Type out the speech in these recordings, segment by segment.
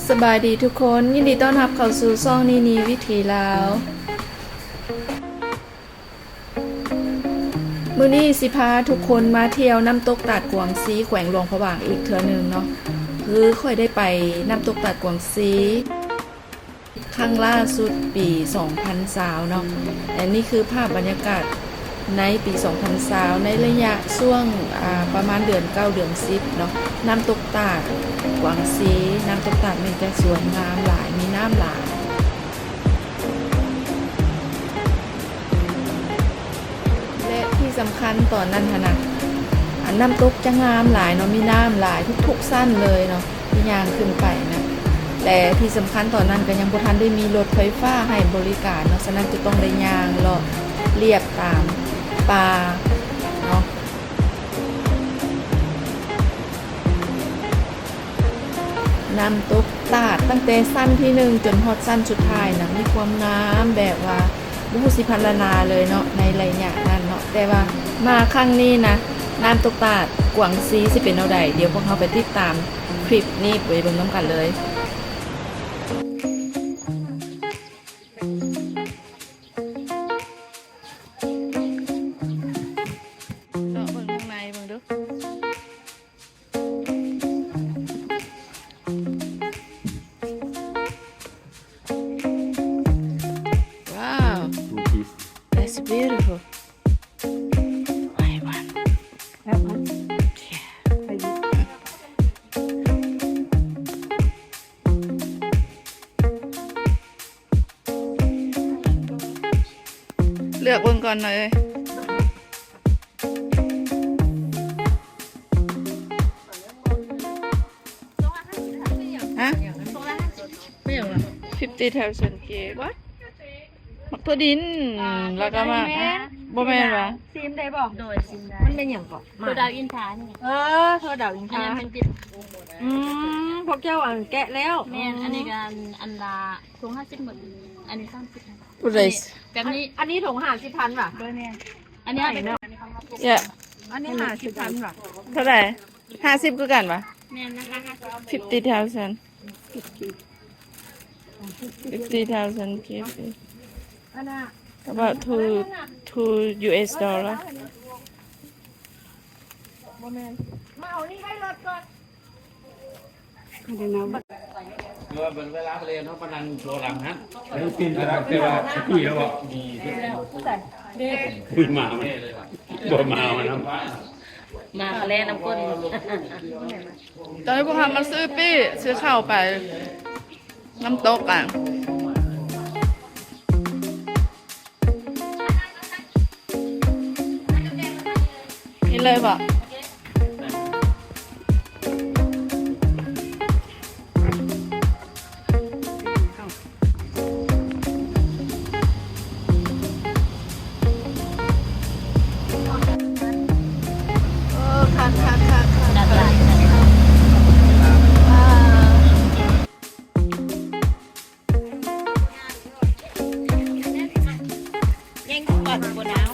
ສະບາຍດີທຸກຄົນ, ຍິນດີຕ້ອນຮັບເຂົ້າສູ່ຊ່ອງນີນີວິຖີລາວ. ມື້ນີ້ຊິພາທຸກຄົນມາທ່ຽວນ້ຳຕົກຕາດກວາງຊີ ແຂວງຫຼວງພະບາງອີກເທື່ອໜຶ່ງເນາະ. ຄືຂ້ອຍໄດ້ໄປນ້ຳຕົກຕາດກວາງຊີ ຄັ້ງລ່າສຸດປີສອງພັນຊາວເນາະ. ແລະ ນີ້ຄືພາບບັນຍາກາດໃນປີສອງພັນຊາວ ໃນໄລຍະຊ່ວງ ອາ ປະມານເດືອນເກົ້າ ເດືອນສິບເນາະ. ນ້ຳຕົກຕາດກວາງຊີ ນ້ຳຕົກຕາດແມ່ນຈະສວຍງາມຫຼາຍ ມີນ້ຳຫຼາຍ. ແລະ ທີ່ສຳຄັນຕອນນັ້ນຫັ້ນນະ ອັນ ນ້ຳຕົກຈະງາມຫຼາຍເນາະ, ມີນ້ຳຫຼາຍທຸກໆຊັ້ນເລີຍເນາະ ທີ່ຍ່າງຂຶ້ນໄປນະ. ແລະ ທີ່ສຳຄັນຕອນນັ້ນກໍຍັງບໍ່ທັນໄດ້ມີລົດໄຟຟ້າໃຫ້ບໍລິການເນາະ, ສະນັ້ນຈະຕ້ອງໄດ້ຍ່າງເລາະລຽບຕາມປ່າເນາະ. ນ້ຳຕົກຕາດຕັ້ງແຕ່ຊັ້ນທີໜຶ່ງຈົນຮອດຊັ້ນສຸດທ້າຍນະ ມີຄວາມງາມແບບວ່າບໍ່ຮູ້ຊິພັນລະນາເລີຍເນາະ ໃນໄລຍະນັ້ນເນາະ. ແຕ່ວ່າມາຄັ້ງນີ້ນະ ນ້ຳຕົກຕາດກວາງຊີຊິເປັນແນວໃດ ດຽວພວກເຮົາໄປຕິດຕາມຄລິບນີ້ໄປເບິ່ງນຳກັນເລີຍ. ເລາະເບິ່ງທາງໃນເບິ່ງດູ. Wow, that's beautiful. I want that one. Yeah. ເລືອກເບິ່ງກ່ອນເລີຍ. ຮະ? ແມ່ນຫຍັງລະ? fifty thousand ກີບ ວະ? ໝາກຖົ່ວດິນ ອ່າ ແລ້ວກໍໝາກ ບໍ່ແມ່ນຫວາ? ຊີມໄດ້ບໍ່? ໂດຍ ຊີມໄດ້. ມັນແມ່ນຫຍັງເກາະ? ຖົ່ວດາວອິນທານີ້. ເອີ ຖົ່ວດາວອິນທາ. ອັນນັ້ນເປັນຕິບ ອືມ ພວກເຈົ້າອັນແກະແລ້ວ? ແມ່ນ. ອໍ ອັນນີ້ກໍອັນລະ ຖົງຫ້າສິບໝົດ ອັນນີ້ສາມສິບ. ຜູ້ໃດ ອັນນີ້ ແບບນີ້ ອັນນີ້ຖົງຫ້າສິບພັນຫວາ? ໂດຍ ແມ່ນ. ອັນນີ້ເອົາໄປ ເອີ ອັນນີ້ຫ້າສິບພັນຫວາ? ເທົ່າໃດ? ຫ້າສິບຄືກັນຫວາ? ແມ່ນນະຄະ fifty thousand. Fifty thousand ກີບ about two two US dollar. ບໍ່ແມ່ນ ມາເອົານີ້ໄວ້ລົດກ່ອນ. ເວລາໄປເລີນເຮົາມານັ່ງໂຕຫຼັງຫັ້ນ ແຕ່ວ່າທີ່ແລ້ວບໍ່ມີ ບໍ່ມາ ບໍ່ມານຳ ມາແລນຳຄົນ. ຕອນນີ້ພວກເຮົາມາຊື້ປີ້ ຊື້ເຂົ້າໄປນ້ຳຕົກກັນ. ກິນເລີຍບໍ່? ເອີ ຄັກໆໆໆ ແຍງກ່ອນບໍ່ໜາວ.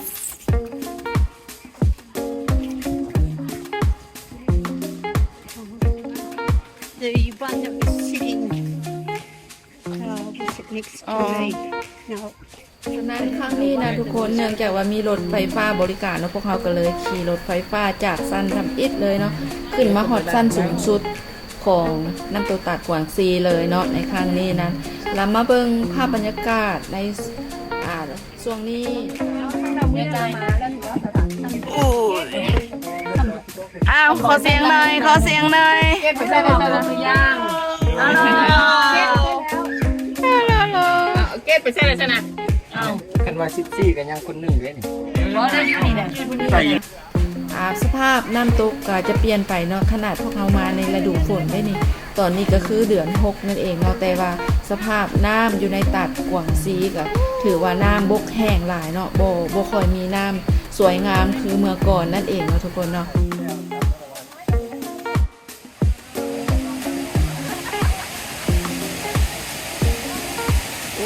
The one that was sitting, uh, was it next to me? No. ສະນັ້ນຄັ້ງນີ້ນະທຸກຄົນ ເນື່ອງຈາກວ່າມີລົດໄຟຟ້າບໍລິການເນາະ ພວກເຮົາກໍເລີຍຂີ່ລົດໄຟຟ້າຈາກຊັ້ນທຳອິດເລີຍເນາະ ຂຶ້ນມາຮອດຊັ້ນສູງສຸດ ຂອງນ້ຳຕົກຕາດກວາງຊີເລີຍເນາະ ໃນຄັ້ງນີ້ນະ. ລະມາເບິ່ງພາບບັນຍາກາດໃນ ອ່າ ຊ່ວງນີ້. ໂອ້ຍ ອ້າວ ຂໍສຽງໜ່ອຍ ຂໍສຽງໜ່ອຍ. ເກັບໄປໃສ່ໃນສະໜາມຍ່າງ. ຮາໂລ ຮາໂລ. ເກັບໄປໃສ່ໃນສະໜາມ. ເອົ້າ ຄັນວ່າສິບສີ່ກໍຍັງຄົນໜຶ່ງເດ້ນີ້. ບໍ່ໄດ້ຢູ່ນີ້ແຫຼະ. ອ່າ ສະພາບນ້ຳຕົກກໍຈະປ່ຽນໄປເນາະ ຂະໜາດພວກເຮົາມາໃນລະດູຝົນເດ້ນີ້ ຕອນນີ້ກໍຄືເດືອນຫົກນັ້ນເອງເນາະ ແຕ່ວ່າສະພາບນ້ຳຢູ່ໃນຕາດກວາງຊີກໍຖືວ່ານ້ຳບົກແຫ້ງຫຼາຍເນາະ ບໍ່ ບໍ່ຄ່ອຍມີນ້ຳສວຍງາມຄືເມື່ອກ່ອນນັ້ນເອງເນາະ ທຸກຄົນເນາະ. ໂອ້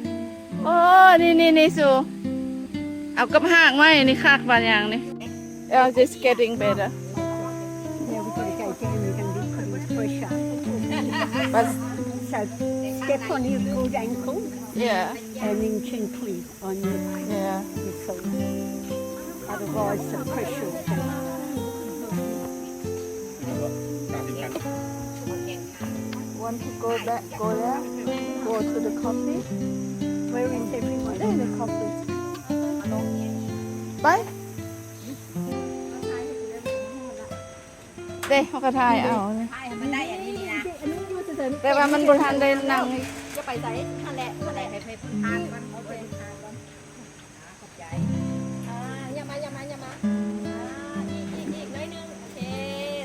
ນີ້ໆໆ ສູ ເອົາກັບຮາກໄວ້ນີ້ ຄັກປານຫຍັງນີ້. Oh, it's getting better. Yeah, we gotta go down and get a little bit of pressure. But so step on your good ankle, yeah, and then gently on your, yeah, your foot. Otherwise, the pressure will go. Want to go back, go there, go to the coffee? Where is everyone? There in the coffee. Bye. ເດ້ ເຮົາກໍຖ່າຍເອົາ ແຕ່ວ່າມັນບໍ່ທັນໄດ້ນັ່ງ. ຢ່າໄປໃສ ຫັ້ນແຫຼະ ຫັ້ນແຫຼະ ໃຫ້ ໃຫ້ເພິ່ນຜ່ານກ່ອນ ໃຫ້ເພິ່ນຜ່ານກ່ອນ. ຂອບໃຈ. ອ່າ ຢ່າມາ ຢ່າມາ ຢ່າມາ. ອ່າ ອີກ ອີກ ອີກໜ້ອຍໜຶ່ງ. ໂອເຄ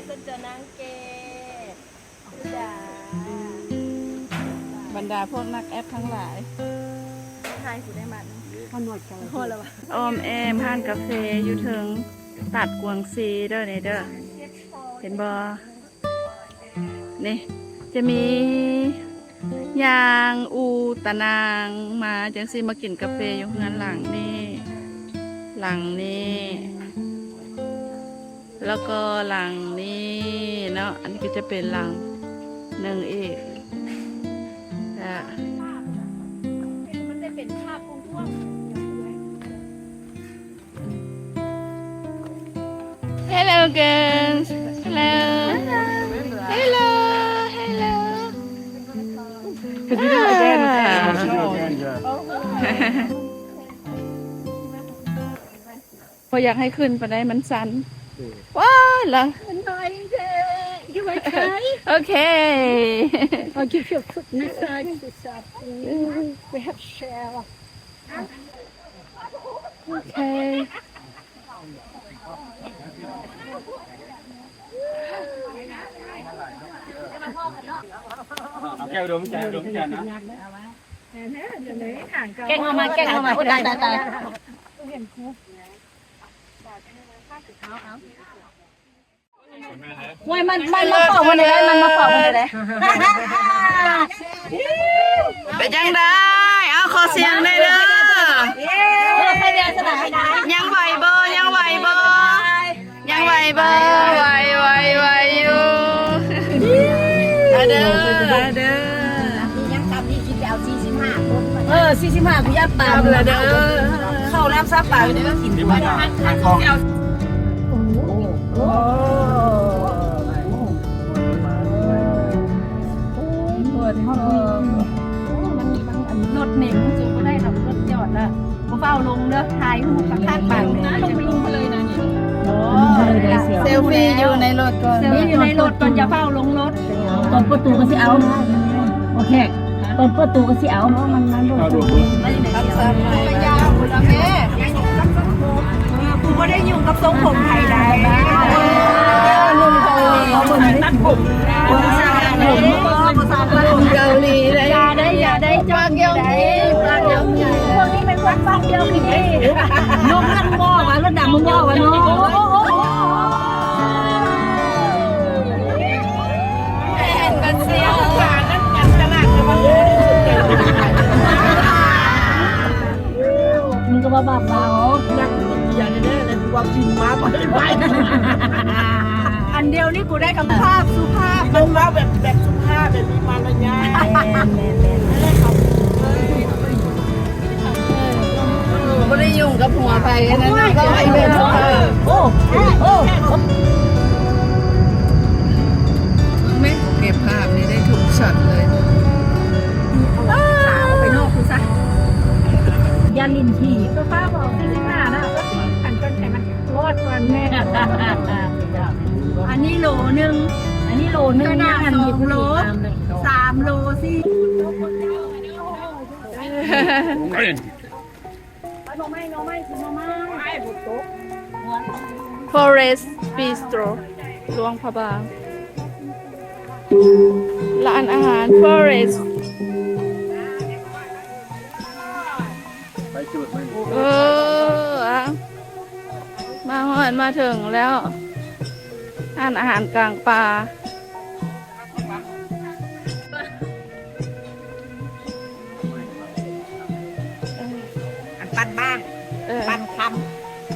ເຊີນເຈີນາງເກດ. ບັນດາພວກນັກແອັບທັງຫຼາຍ ຖ່າຍກູໄດ້ມາດ ພໍແລ້ວວະ. ອ້ອມແອ້ມຮ້ານກາເຟຢູ່ເທິງຕາດກວາງຊີເດີ ນີ້ເດີ ເຫັນບໍ່? ນີ້ຈະມີຍ່າງອູຕະນາງມາຈັ່ງຊີ້ ມາກິນກາເຟຢູ່ເຮືອນຫຼັງນີ້ ຫຼັງນີ້ ແລ້ວກໍຫຼັງນີ້ເນາະ ອັນນີ້ກໍຈະເປັນຫຼັງໜຶ່ງອີກ. ມັນໄດ້ເປັນພາບກວ້າງໆ. Hello girls. Hello. Hello. Hello. Could you do it again? Ah. Could you do it again, yeah. ບໍ່ຢາກໃຫ້ຂຶ້ນປານໃດ ມັນສັ່ນ. ວ້າລະ You okay? Okay. I'll give you a foot massage this afternoon. We have shower. Okay. ເອົາແກ້ວດົມ ແກ້ວດົມກັນນະ. ແກ້ງເອົາມາ ແກ້ງເອົາມາ. ໂອ້ຍ ຕາຍ ຕາຍ ຕາຍ. ໂອ້ຍ ມັນ ມັນມາເຝົ້າເພິ່ນໄດ້ ມັນມາເຝົ້າເພິ່ນໄດ້. ເປັນຈັ່ງໃດ? ເອົາ ຂໍສຽງແດ່ເດີ. ຍັງໄຫວບໍ່? ຍັງໄຫວບໍ່? ຍັງໄຫວບໍ່? ໄຫວ ໄຫວ ໄຫວຢູ່. ອາເດີ ອາເດີ. ຍັງຕຳນີ້ຄິດແລ້ວ ສີ່ສິບຫ້າຄົນ. ເອີ ສີ່ສິບຫ້າ ກູຢ້ານຕາມແລ້ວເດີ. ເຂົ້ານ້ຳຊາປາເດີ ກິນ. ໂອ້ ໂອ້ ໂອ້ ລົດນີ້ມັນ ມັນ ອັນ ລົດນີ້ມັນສູ້ບໍ່ໄດ້ດອກ ລົດຈອດລະ. ບໍ່ຟ້າວລົງເດີ ຖ່າຍຮູບຄັກໆບາດນີ້. ລົງໄປ ລົງໄປເລີຍນະນີ້. ໂອ້ ເຊລຟີຢູ່ໃນລົດກ່ອນ ເຊລຟີຢູ່ໃນລົດກ່ອນ ຢ່າຟ້າວລົງລົດ. ຕອນເປີດຕູ້ກໍຊິເອົາ. ໂອເຄ ຕອນເປີດຕູ້ກໍຊິເອົາ. ມັນ ມັນບໍ່ ເອົາດູ ຍາວພຸ້ນລະແມ່. ກູບໍ່ໄດ້ຫຍຸ້ງກັບຊົງຜົມໃຜໃດ. ເອີ ໜຸ່ມເກົາຫຼີ ຕັດຜົມ ໜຸ່ມເກົາຫຼີເດ້. ຢ່າໄດ້ ຢ່າໄດ້ ປາກຢອງອີ ປາກຢອງອີ. ພວກນີ້ແມ່ນພວກປາກຢອງອີ. ນົກນັ້ນງໍວ່າ ລົດດຳມັນງໍວ່າເນາະ. ໂອ້ ໂອ້ ໂອ້ ໂອ້ ແມ່ນບັດຊຽວ. ມັນກໍວ່າບາບລາວ ນັກເກຍແທ້ໆ ແລ້ວວ່າກິນມາບໍ່ໄດ້ໄປ. ອັນດຽວນີ້ກູໄດ້ຄຳພາບສຸພາບ ມັນເວົ້າແບບ ແບບສຸພາບ ແບບມີມາລະຍາດ. ແມ່ນ ແມ່ນ ແມ່ນ. ບໍ່ໄດ້ຫຍຸ້ງກັບຫົວໃຜ ອັນນັ້ນເນາະ ເວົ້າໃຫ້ແບບສຸພາບ. ໂອ້ ໂອ້ ແມ່ນ ເກັບພາບນີ້ໄດ້ທຸກຊັອດເລີຍ. ເອົາອອກໄປນອກພຸ້ນຊະ ຢ່າຫຼິ້ນຖີ່. ໂຊຟາບອກສີ່ສິບຫ້າເນາະ ກໍສີ່ ຂັນເກີນໃຫ້ມັນຮອດກ່ອນແມ່. ອັນນີ້ໂລໜຶ່ງ ອັນນີ້ໂລໜຶ່ງ ກະໜາດ ອັນນີ້ ສອງໂລ ສາມໂລ ສີ່ Forest Bistro ຫຼວງພະບາງ ຮ້ານອາຫານ Forest. ໄປຈຸດມັນ ເອີ ມາຮອດມາເຖິງແລ້ວ ຮ້ານອາຫານກາງປ່າ. ປັນບ້າງ ເອີ ປັນຄຳ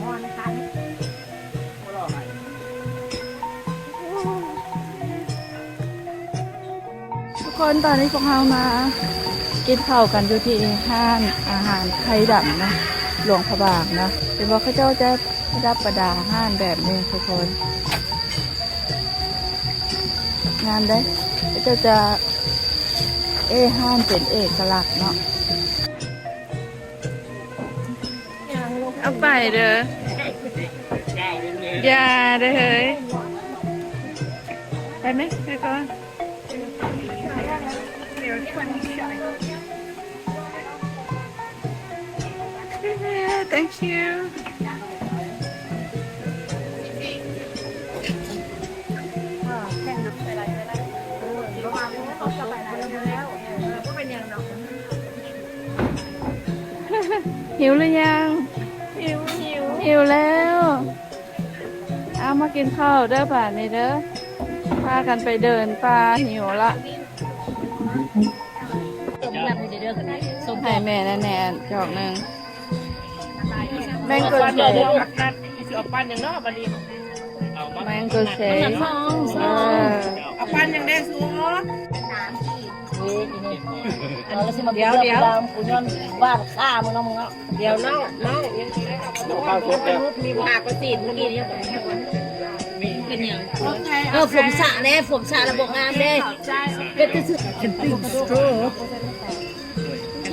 ມ່ອນຄຳ. ທຸກຄົນ ຕອນນີ້ພວກເຮົາມາກິນເຂົ້າກັນຢູ່ທີ່ຮ້ານອາຫານໄທດຳເນາະ ຫຼວງພະບາງເນາະ. ເຫັນບໍ່ ເຂົາເຈົ້າຈະປະດັບປະດາຮ້ານແບບນີ້ທຸກຄົນ ງາມເດ້. ເຂົາເຈົ້າຈະເອ້ຮ້ານເປັນເອກະລັກເນາະ. ເອົາໄປເດີ ຢ່າເດີເຮີຍ ໄປໄໝ ໄປກ່ອນ. Thank you. ຫິວຫຼືຍັງ? ຫິວ ຫິວ ຫິວແລ້ວ. ເອົາ ມາກິນເຂົ້າເດີບາດນີ້ເດີ ພາກັນໄປເດີນປ່າ ຫິວລະ. ໃຫ້ແມ່ແນ່ໆ ຈອກໜຶ່ງ. ແມງໂກເຊ ຊິເອົາປັ້ນຫຍັງເນາະບາດນີ້? ແມງໂກເຊ ເອີ ເອົາປັ້ນຫຍັງແດ່ສູ? ດຽວ ດຽວ ດຽວ ກູຍ້ອນບ້ານຂ້າມຶງເນາະ ມຶງເນາະ. ດຽວນ້ອງ ນ້ອງ ມາປະສີດມື້ກີ້ນີ້ ເປັນຫຍັງ? ເອີ ຜົມສະແດ່ ຜົມສະລະບໍ່ງາມເດ້ ເຮັດຊື່ໆ. ທຸກ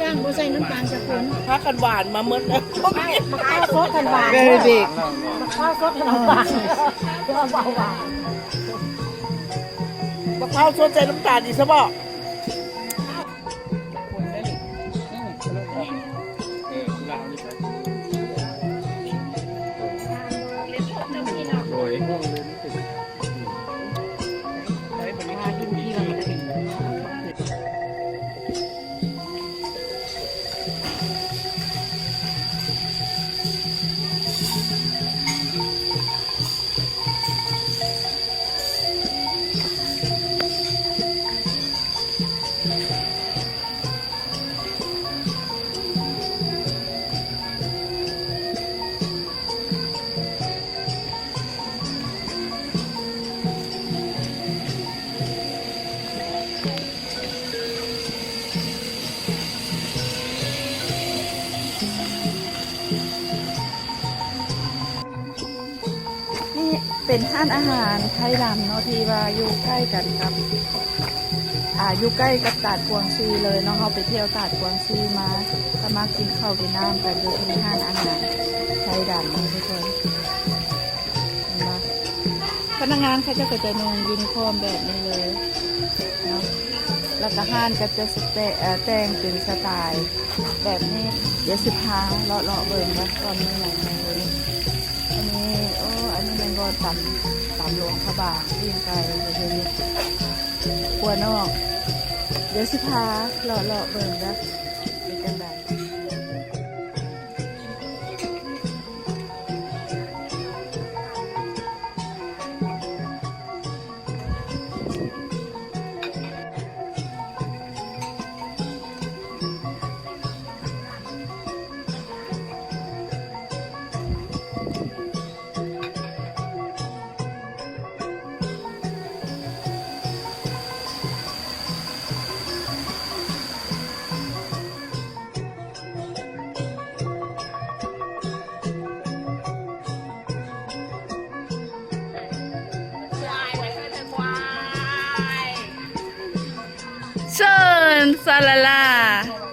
ຢ່າງບໍ່ໃສ່ນ້ຳຕານສະກຸນ ພາກັນຫວານມາໝົດແລ້ວ. ໝາກພ້າວສົດຫັ້ນຫວານ very big ໝາກພ້າວສົດຫັ້ນຫວານ ເວົ້າຫວານ. ໝາກພ້າວສົດໃສ່ນ້ຳຕານອີກຊະບໍ? ໂອ້ຍ ນີ້ເປັນຮ້ານອາຫານໄທດຳເນາະ ທີ່ວ່າຢູ່ໃກ້ກັນກັບ ອ່າ ຢູ່ໃກ້ກັບຕາດກວາງຊີເລີຍເນາະ. ເຮົາໄປທ່ຽວຕາດກວາງຊີມາ ກໍມາກິນເຂົ້າກິນນ້ຳກັນຢູ່ທີ່ຮ້ານອາຫານໄທດຳເນາະທຸກຄົນ. ເຫັນບໍ່? ພະນັກງານເຂົາເຈົ້າກໍຈະນຸ່ງຢູນິຟອມແບບນີ້ເລີຍເນາະ ແລ້ວກໍຮ້ານກໍຈະສະແຕ- ເອີ ແຕ່ງເປັນສະໄຕແບບນີ້. ດຽວຊິພາເລາະໆເບິ່ງວ່າຕອນນີ້ຫຍັງແດ່. ອັນນີ້ ໂອ້ ອັນນີ້ແມ່ນບໍ່ ຕຳ ຕຳຫຼວງພະບາງ ປີ້ງໄກ່ ແບບນີ້ ຄົວນອກ. ດຽວຊິພາເລາະໆເບິ່ງເດີ ເປັນຈັ່ງໃດ. ເຊີນ ຊາລາລາ.